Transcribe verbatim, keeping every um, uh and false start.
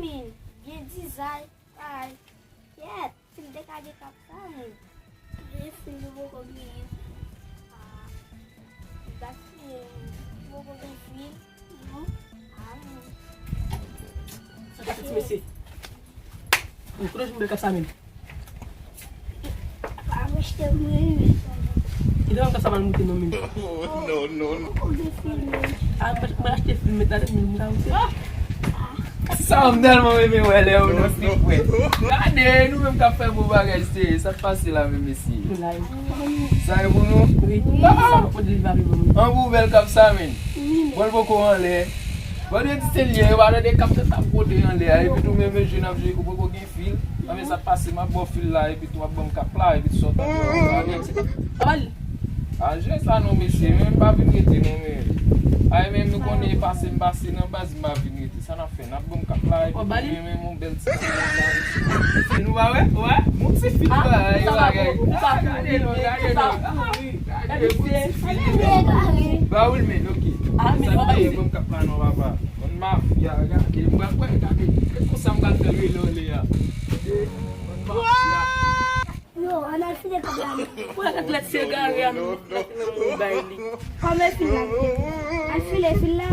Fin, gen dizay, ay, kèt, si m te ka gen kap sa, men. Gen fil, nou poko genyen fil. Ah, m pa si, nou poko gen fil, non? Ah, non. Sa ka fè ti mesye. Kote w jwenn bèl kap sa menm? Pa m achte mwen. Ki lè kap sa pral moute non menm? Non, non. Ou gen fil menm. Ah, mwen mwen achte fil met la depi mwen ka moute. Sa m tèlman renmen wè lè yo nan fil frè. Gade, nou menm k ap fè bon bagay serye, sa k pase la menm mesye? Sa e pou nou? Wi. Sa nou pran delivery pou nou. An pou bèl kap sa menm. Wi, men. Bon, l poko anlè. Bon, yo di se lyen, yo pa tande kap yo t ap pwote anlè a, epi tou menm jwe n ap jwe, ou poko gen fil. Anben sa k pase, m ap ba w fil la, epi tou w ap ban m kap la, epi tou sòt anlè a. Apa li? A jwe sa non mesye, men m pa vin rete non men. Ay menm nou konnen e pase m pase nan baz m pa vin rete. Sa n ap fè? N ap ban m kap la, epi tou men menm yon bèl ti kap la. Mesye nou pa wè? Ou wè? Mon ti fil la, e bagay. Gade non, gade non. Gade bon ti fil. Ba wi l men, ok. Sa k pase, ban m kap la non papa. Bann mafya, gade, m pral kwè, gade, se konsa m pral fè rele anlè a. Bann mafya. Yo, ann al file kòb la non. Mwen rèd lèt se gare a menm, lèt menm mwen bay li. Kòman fil la? Al file fil la.